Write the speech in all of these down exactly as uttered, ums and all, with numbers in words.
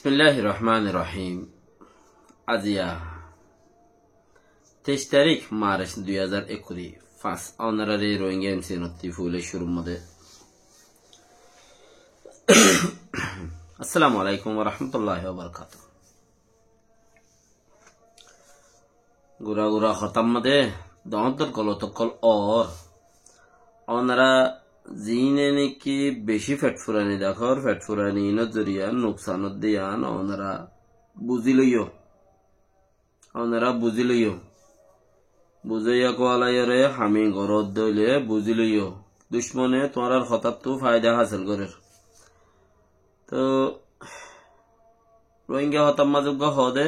Bismilláhir Rohmánir Rohím. Aziya teic tarík Marc dui házar ekkuri fañs. Ónoraré Rohingya M C N ottí foila cúrur mazé Assalamu alaikum wa rahmatullahi wa barakatuhu. Gura gura hotár mazé doóñr doóñr golot ókkol ór. Ónora ziíne niki bicí feth furani dekór, feth furani inor zoriya nuksan ódde yián ónora buzí loiyó. Ónora buzí loiyó. Buzóiya kuwalaiyoré hami goródde óile buzí loiyó. Ducmone tuáñrar hotáttu faida hásil gorér. Toóu Rohingya hotár mazé uggúa hoóde,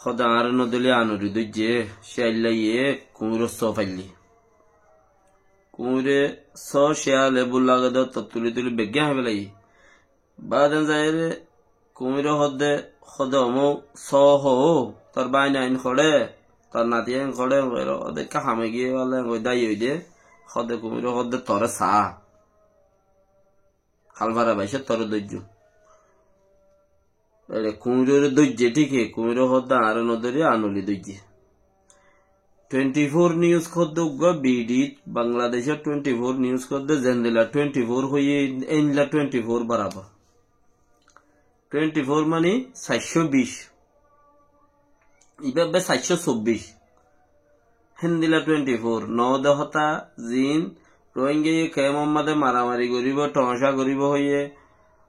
hoóde añáre nodóile anori dóijje, céaillaiye kuñiror só faillé. Kuñire só céale bul lage de ottót tuli tuli beggín hái felaiyé. Báden zaiyóre kuñire hoóde, hoóde omóu só hoó, tor báinain hoçé, tor natiyain hoçé, hoóde ekká hame giyé bála, hoóde dái óide, hoóde kuñire hoóde toré saá. Hálfara baicót toré dóijjum. Eçe kuñiroré dóijje thíke, kuñire hoódde añáre nodóri anoli dóijje. Twenty four news hoódde uggúa B D, Bangladecór twenty four news hoódde zendila twenty four hoiyé, endila twenty four barabor. Twenty four mani saircó bic. Ibá ebbe saircó sobbic. Héndila twenty four. Noóde hotá, ziín Rohingyaye kemor mazé maramari goríbo, thoóñca goríbo hoiyé,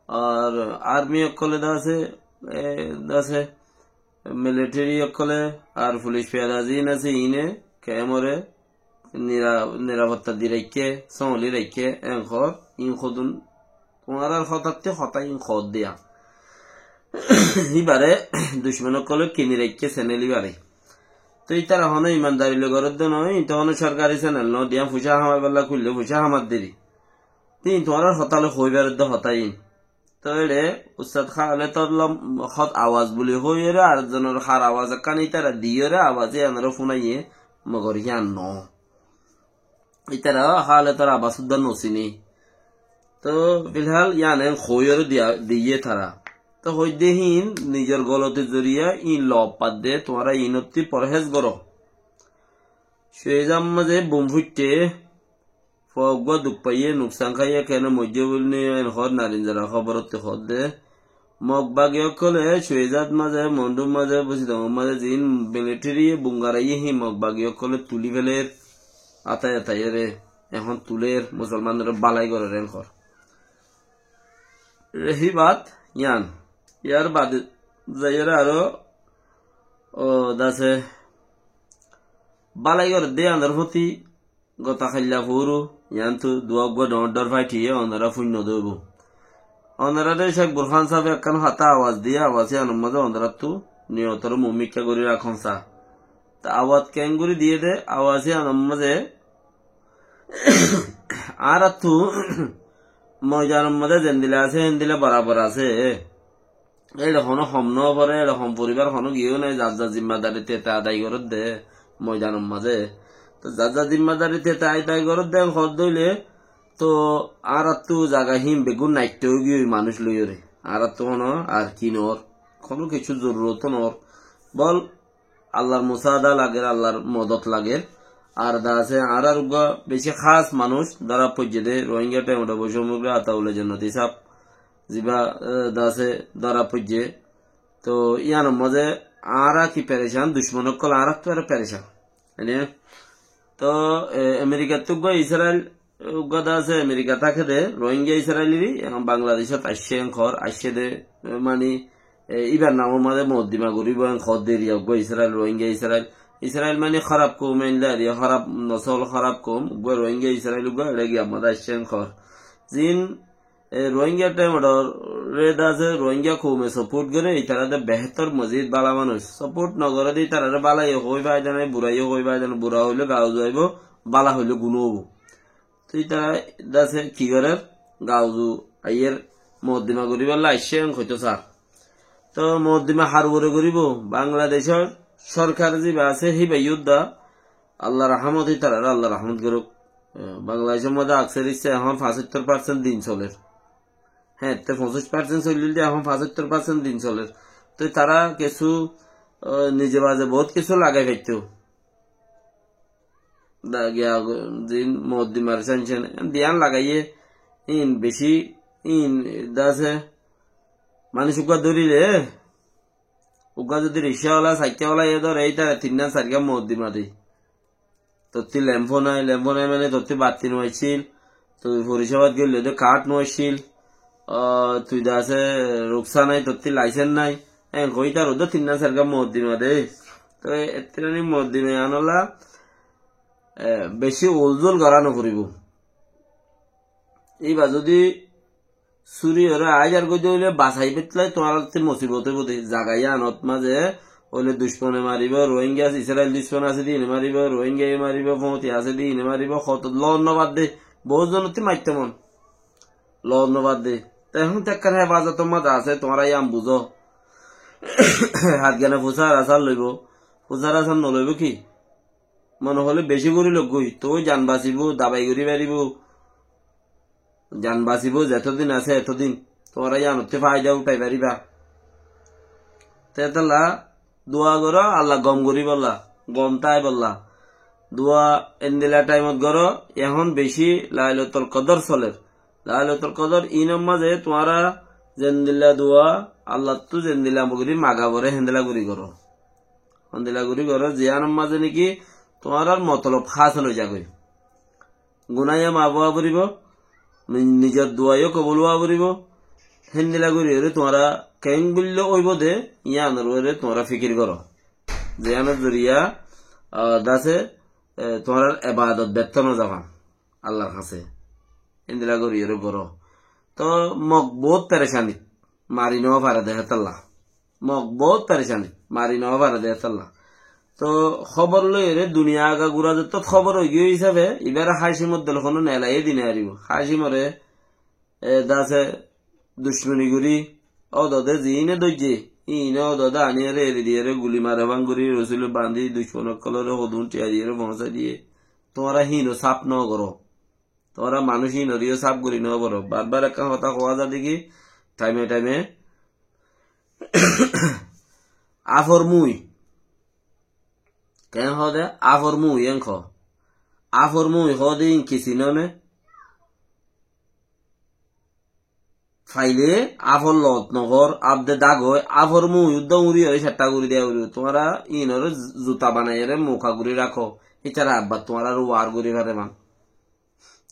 ar army ókkole de asé, e, de asé, military ókkole, ar fulic fiyada ziín asé, iíne kemore nira-, nirafotta di raikké, sóñli raikké, en hoór, iín hodún, tuáñrar hotátte hotá iín hoódde yián. Íbaré ducmon ókkole kini raikké senel íbaré. Toi ítara honó imandari loi gorédde noó, iín to honó sorkari senel noó, diyan fuicá hamaibálla kúille fuicá hamadderi. Toi iín tuáñrar hotá loi hoói beredde hotá iín. Toi eçe Ustad Háletor lom-, hot awaz buli hoiyóre, ar zonor har awaz ekkán ítara diyóre, awaz yíanoré fúnaiye, mogor yían noó. Ítara Háletor awaz údda nosiné. Toi filhál yían en hoiyóre diya-, diyé tara. Toi hoidde híin nizor golotir zoriya iín lob padde, tuáñra iínottí forhéz goró. Suezar mazé bum fúitte, fua uggúa duk faiyé, nuksan háiye, kene moijjé buli en hoór Narinzara hóborottí hoódde. Mog bagi ókkole Suezat mazé, Mondhur mazé, Busidongor mazé ziín militariye bum garaiyé híin Mog bagi ókkole tuli féler, atai ataiyóre, ehón tuler, musolmanoré bálai gorér en hoór. Híbat yían. Yar bade zaiyóre aró, o, dase bálai gorédde yíanor fóti gota háilla fóoru, yiántu duwá uggúa dhoóñr dhoóñr fáithiyé, onorá fúinno dóibou. Onoráre Cék Burhán sábe ekkán hotá awaz diyé, awaz yíanor mazé onoráttu niyotoré muúmikká gorí rakón saá. Te awaz keéngorí diyé dé, awaz yíanor mazé añáráttu moidanor mazé zendila asé, héndila borabor asé. Éçe honó hom noforé, éçe hom foribár honó giyó nái, zar zar zimmadari tete adai gorédde moidanor mazé. Toi zar zar zimmadari tete adai gorédde en hoódde óile, toi añáráttu zaga híin beggún naiththa óigiyoi manúic loiyóre. Añáráttu honó ar ki noór, honó kessú zorurot noór. Bol Allar musaada lager, Allar modot lager. Ar de asé añárar uggúa beci hás manúic dóra foijjé dé, Rohingya Themedo Boicom Bikku Ataullah Jonnoti sáb, zibá, e, de asé dóra foijjé. Toi yíanor mazé añára ki perecan, ducmon ókkol añáráttu aró perecan. Ene? Toi, e, Amerikattú uggúa Israel uggúa de asé, Amerika táke dé, Rohingya Israeliri, ehón Bangladecót aiccé en hoór, aiccé dé, e, mani, e, íbar namor mazé mokoddima goríbou en hoór dé eriya uggúa Israel, Rohingya Israel. Israel mani hóraf koum, endilla eriya hóraf nosol, hóraf koum, uggúa Rohingya Israel uggúa eçé giyar mazé aiccé en hoór. Ziín, e, Rohingya Themedoré de asé, Rohingya koume support goré, ítara de behétor mozid bála manúic. Support nogoré de ítararé bálaiyó hoói faida nái, buraiyó hoói faida nái, bura hoilé gauzu aibóu, bála hoilé gunú óibou. Toi ítara de asé ki gorér? Gauzu aiyér mokoddima goríbolla aiccé en hoitó saár. Toi mokoddima har uore goríbou? Bangladecór sorkar zibá asé, híbayó de Allar rahámot, ítararé Allar rahámot goróuk. E, Bangladecór mazé aksar issá ehón fañsóttor percent din solér. Héñtte foñsíc parsent solil de, ehón fañsóttor parsent din soler. Toi tará kessú, ah, nize baze bout kessú lagai faittó. Da giya go-, zin moddimar cán cán, diyan lagaiye, in beci, in dase, manúic uggúa dórile, uggúa zodi rikcawala, saikkelwala, e dóre, ítare tinnán sairgán moddima de. Tottí lemfo nai, lemfo nai mane tottí batti no accíl, tui forisabát goille de kart no accíl, ah, tui dase ruksa nai, tottí laisens nai, en hoi tar uddá tinnán sairgán moddima de. Toi ettirani moddima anolla, eh, beci ulzul gorá no foribó. Íba zodi súri óre aái zargói de óile basai fetlai tuáñrattú musibot óibo de. Zaga yíanot mazé óile ducmone maribó, Rohingya, Israil ducmon asé de íine maribó, Rohingyaye maribó, Fóñti asé de íine maribó, hoto loot no bad de, bout zonottú maitto mon. Loot no bad de. Te ehón te ekkán hefazotor mazé asé, tuáñra yían buzó. Hátgana fusár asár loibó, fusár asár no loibó ki? Mone hoilé beci gorí loggói, tou jan basibó, dabai gorí faribó. Jan basibó, zetodin asé etodin. Tuáñra yíanottú faida uthái faribá. Te etolla dua goró, Allah gom goríbolla, gom táibolla. Dua endilla thaimot goró, ehón beci Lailatul Kodor soler. Lailatul Kodor inor mazé tuáñra zendilla dua, Allattú zendilla gorí maga foré, héndilla gorí goró. Héndilla gorí goró, ziyánor mazé niki tuáñrar motolob hásil ói zagói. Gunáya maf ówa foribó, ni-, nizor dua yó kobul ówa foribó. Héndilla gorí óre tuáñra keéngoillá óibo de, yíanor uore tuáñra fikir goró. Ziyánor zoriya, ah, dase, eh, tuáñrar ebadot bertó no zafan Allar hañsé. Héndilla gorí óre goró. Toh Mog bout perecanit, mari no fare de hétolla. Mog bout perecanit, mari no fare de hétolla. Toh hóbor loiyóre duniya aga gura zettót hóbor óigiyoi hísafe, ibáre Hácimor dol honó nelaiyé di no faribó. Hácimoré, e, dase ducmoni gorí, ódode ziíne dóijje, íine ódode aníyore eri diyóre guli mare fán gorí, rosílot bandí, ducmon ókkolóre hodún thiya diyóre foóñsai diyé. Tuáñra híino saf no goró. Tuáñra manúic íinoré yó saf gorí no foró. Bar bar ekkán hotá hoó zade ki, thaime thaime, áfor mui. Keén hoó de? Áfor mui en hoó. Áfor mui hoó de ín ki sinó né? Faile áfor loot no gor, áf de dagói, áfor mui uddá uñri óre cethtá gorí diya foribó. Tuáñra íinoré zuta banaiyóre muka gorí rakó. Ítara abbar tuáñraré war gorí fare fán.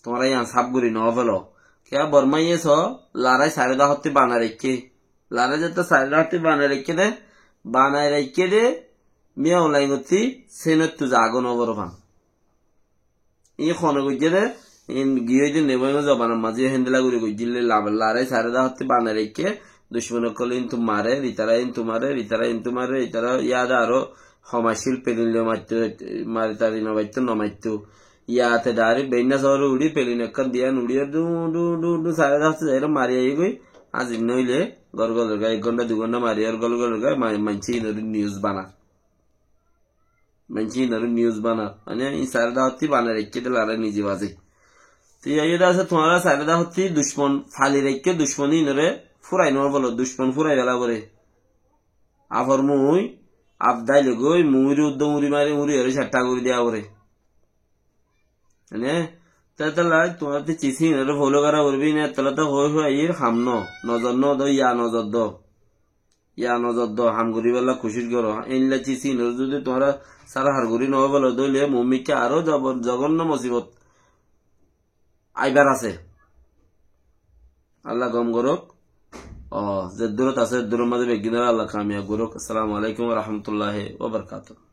Tuáñra yián saf gorí no félo. Kiyá Bormáye so, larái sairó dahottí banai raikké. Larái zeto sairó dahottí banai raikké dé, banai raikké dé, Miyaung Laingottí Sinottú zagói no foró fán. Íin hone goijjé dé, íin giyói dé Neibóiyango zobanor mazé héndilla gorí goijjíl dé, la-, larái sairó dahottí banai raikké, ducmon ókkole íntu mare, ítara íntu mare, ítara íntu mare, ítara yáde aró hom accíl, pelin loi maitto, mari tari no faittó, no maitto. Yáte dairek beinna sóore uçí, pelin ekkán diyan uçíyóre dú, dú, dú, dú, sairó dahottí zaiyóre mari aiyégói, házir noóile gór gólorgá, ek gónta dui gónta mariyóre gór gólorgá, ma-, maincé íinoré nius banar. Maincé íinoré nius banar. Mane, íin sairó dahottí banai raikké dé larái nize bazé. Te yían de asé tuáñra sairó dahottí ducmon fali raikké, ducmon íinoré fúrai no félo, ducmon fúrai féla foré. Áfor mui, áf dáile gói, muiré uddá uñri mari, uñri óre cethtá gorí diya foré. Mane, te etolla tuáñrattú cis íinoré follow gora foribó, íin etolla to hoi hoi aiyér ham no, nozor no do, ya nozor do. Ya nozor do, ham goríbolla kucíc goró. Éilla cis íinoré zodi tuáñra sára har gorí no félo dóile, muúmikká aró zobor-, zogonno musibot aibár asé. Allah gom gorók. O, ze durot asé, duror mazé beggúnoré Allah kamiyab gorók. Assalamu alaikum wa rahmatullahi wa barakatuhu.